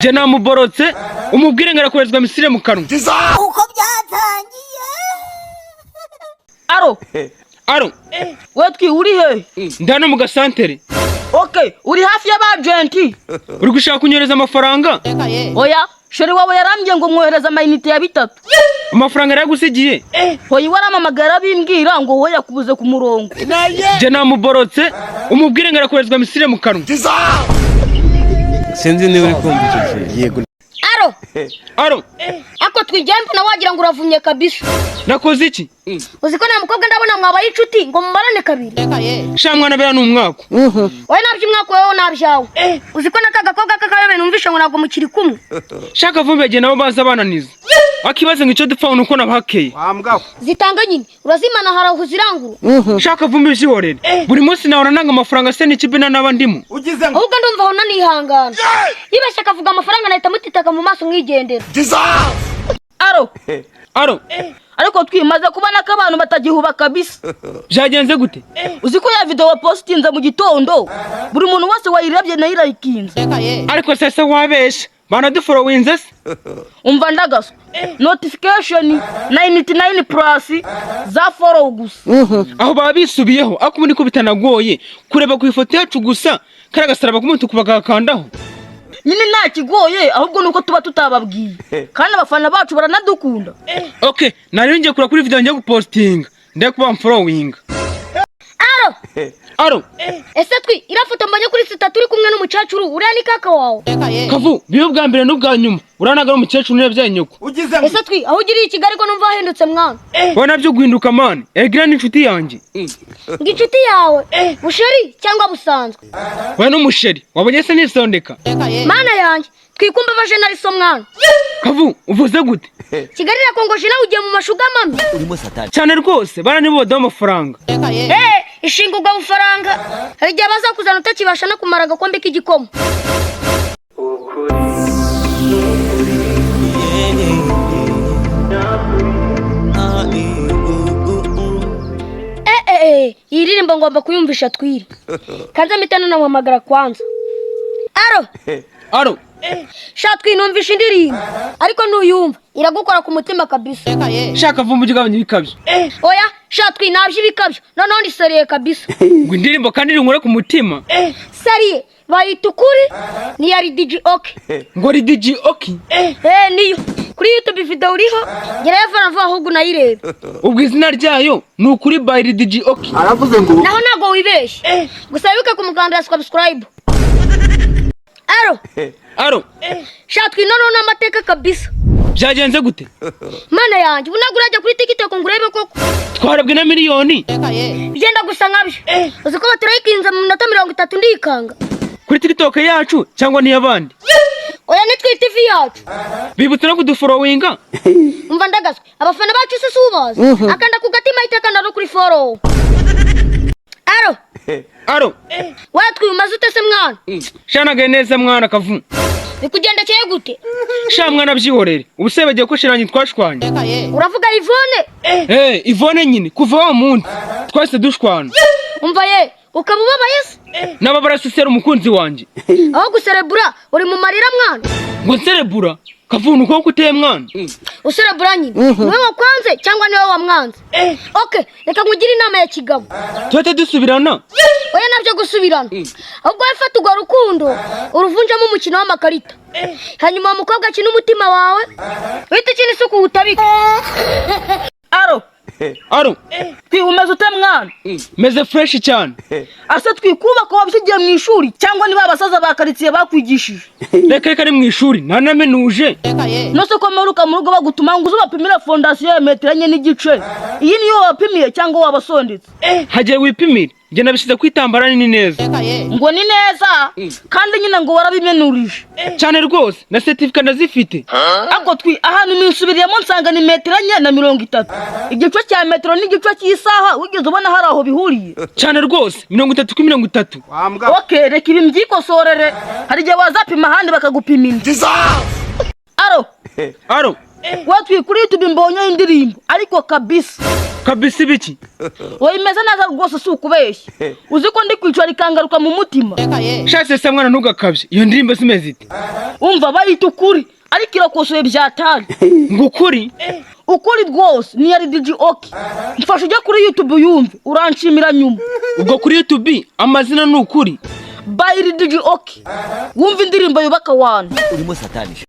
Jye namuborotse, umubwire ngo arakoherezwa missile mu kanwa. Uko byatangiye. Aro. Aro. We twi, uri he? Ndi hano mu gasantere. Okay, uri hafi y'abajenti? Uri gushaka kunyohereza amafaranga? Oya, chéri wawe yarambwiye ngo mwohereze amayinite ya bitatu. Amafaranga yaragusigiye? Hoya, waramamagara abimbwira ngo wowe yakubuze ku murongo. Jye namuborotse, umubwire ngo arakoherezwa missile mu kanwa. Sinzi niba uri kumva icyo kintu. Yego. Aro. Aro. Ako twigembe na wagira ngo uravumye kabisa. Nakoze iki? Uzi ko nta mukobwa ndabona mwabaye inshuti ngo mumarane kabiri. Sha mwana, bera ni umwaka. Wowe nabyo umwaka wowe nabyawe. Uzi ko n'aka gakobwa k'akayobe numvishe ngo ntabwo mukiri kumwe. Shaka vumbi, yagiye nabo baza bananiza, akibaze ngo icyo dupfa ni uko nabahakeye. Zitanga nyine urazimana, hari aho uzirangura. Shaka vumbi, byihorere, buri munsi nahora nanga amafaranga se n'ikibina naba ndimo. Ahubwo ndumva aho nanihangana, yibeshye akavuga amafaranga nahita mutitaka mu maso mwigendera. Aro. Aro. Ariko twimaze kubona ko abantu batagihuba kabisa. Byagenze gute? Uzi ko ya video wapositinze mu gitondo buri muntu wese wayirebye nayo irayikinze? Ariko sese wabesha, banaduforowinze se? Umva ndagaswa, notification 99 plus za follow gusa. Aho baba bisubiyeho, ariko ubundi ko bitanagoye kureba ku ifoto yacu gusa, kariya gasaraba k'umutuku bakakandaho. Nyine nta kigoye, ahubwo nuko tuba tutababwiye, kandi abafana bacu baranadukunda. Okay, nari ngiye kureba kuri video ngiye gupostinga, ndebe kuba mforowinga. Aro. Aro. Ese twi, iriya foto mbonye kuri status uri kumwe n'umukecuru, uriya ni kaka wawe? Kavu, bibe ubwa mbere n'ubwa nyuma, uranaga ari umukecuru niba nyoko. Ese twi, aho ugiriye i Kigali ko numva wahindutse mwana? Wowe nabyo guhinduka man, egira ni inshuti yanjye. Ngo inshuti yawe busheri cyangwa busanzwe? Wowe n'umusheri wabonye se nisondeka? Mana yanjye, twikumva baje nari so mwana. Kavu, uvuze gute? Kigali irakongoje, nawe ugiye mu mashuga mami. Cyane rwose, bana nibo baduha amafaranga. Eh, ishinga ubwo bufaranga, hari igihe bazakuzana utakibasha no kumara agakombe k'igikoma. Eh eh eh, iyi ndirimbo ngomba kuyumvisha twiri kanze mpita nanamuhamagara kwanza. Aro. Aro. Sha twinumvisha indirimbo, ariko ntuyumva iragukora ku mutima kabisa. Shaka vumba, ujye ugabanya ibikabyo. Oya sha twi, nabyo ibikabyo, noneho ni sérieux kabisa. Ngo indirimbo kandi iri ku mutima? Sérieux, bayita Ukuri, ni ya Ridiji Oke. Ngo Ridiji Oki? Eh, niyo kuri YouTube, video uriho gerayo vuba vuba ahubwo unayirebe. Ubwo izina ryayo ni Ukuri by Ridiji Oki? Naho ntabwo wibeshye, gusa wibuke kumukandira subscribe. Aro. Aro. Sha twi, noneho n'amateka kabisa. Byagenze gute? Mana yanjye, ubu ntabwo urajya kuri TikTok ngo urebe koko? Twarabwe na miliyoni? Byenda gusa nkabyo. Uzi ko baturayikinze mu minota 30, ndikanga. Kuri TikTok yacu cyangwa n'iy'abandi? Oya, ni twi TV yacu. Bibutse no kuduforowinga. Umva ndagaswe, abafana bacu se si ubazi? Akanda ku gatima ahita akanda no kuri follow. Aro. Aro. Watwi, umaze ute se mwana? Shanagaye neza mwana kavu. Bikugendekeye gute? Sha mwana, byihorere, ubu se bagiye ko shirangi twashwanye. Uravuga Ivone? Eh, Ivone nyine, kuva wa munsi twahise dushwana. Umva ye, ukaba ubabaye se? N'aba barasesera umukunzi wanjye. Aho guserebura uri mu marira mwana. Ngo nserebura? Kavuntu ukuboko uteye mwana. Userebura nyine, niwe wakwanze cyangwa niwe wamwanze? Okay, reka nkugire inama ya kigabo. Tuhite dusubirana? Oya, nabyo gusubirana, ahubwo wowe fata urwo rukundo uruvunjemo umukino w'amakarita, hanyuma uwo mukobwa akina umutima wawe, uhite ukina isuku uwutabike. Aro. Aro. Twi, umeze ute mwana? Meze fresh cyane. Ase twikubaka wabyigiye mu ishuri cyangwa niba abasaza ba karitsiye bakwigishije? Reka reka, ari mu ishuri, ntanamenuje. Nose ko mperuka mu rugo bagutuma ngo uze ubapimire fondasiyo ya metero 4.5, iyi niyo wabapimiye cyangwa wabasondetse? Hagiye wipimire, njye nabishyize ku itambara nini neza. Ngo ni neza kandi nyine ngo warabimenurije? Cyane rwose, na certificat ndazifite. Ariko twi, ahantu nisubiriyemo nsanga ni metero 4 na 30. Igice cya metero n'igice cy'isaha wigeze ubona hari aho bihuriye? Cyane rwose, 30 kuri 30. Okay, reka ibi mbyikosorere, hari igihe wazapima ahandi bakagupima indi. Aro. Aro. Watwi, kuri YouTube mbonye indirimbo ariko kabisa. Kabisa ibiki? Wowe, imeze neza rwose, si ukubeshya. Uzi ko ndi kwicara ikangaruka mu mutima? Shatse se mwana, ntugakabye. Iyo ndirimbo simeze ite? Umva, bayita Ukuri, ariko irakosoye byatari. Ngo Ukuri? Ukuri rwose, ni iya DJ Oki. Mfasha ujye kuri YouTube yumve, uranshimira nyuma. Ubwo kuri YouTube amazina ni Ukuri? By DJ Oki, wumva indirimbo yubaka wanu. Urimo satanisha.